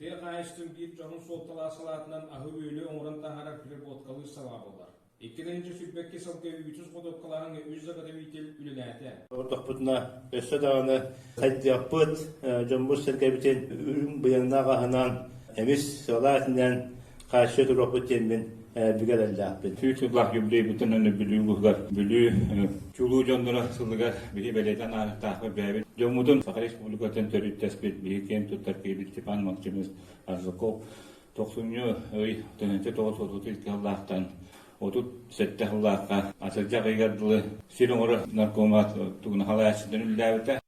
Тыа хаһаайыстыбатын биир дьоһун суолталаах салаатынан аһы-үөлү оҥорон таһаарар переработкалыыр салаа буолар. 2022 сылга үүтүс ходуоккалааһыҥҥа үс заготовитель үлэлээтэ. Олордохпутуна өссө даҕаны сайдыахпыт, дьоммут-сэргэбитин үрүҥ быйаҥнаах аһынан, эмис сыалаах этинэн хааччыйа туруохпут диэммин бүгэ эрэллээхпин. Сүүс сыллаах юбилейбытын аны Бүлүү улууһугар Бүлүү чулуу дьонноро сылыгар биһи бэлиэтээн ааһыахтаахпыт бэйэбит дьоммутун Саха Республикатын төрүттэспит биһи киэн туттар киһибит Степан Максимович Аржаков тохсунньу ый 1932 сыллаахтан 37 сыллаахха атырдьах ыйыгар дылы сир оҥоро наркомат тугуна халааччытын үлэлээбитэ.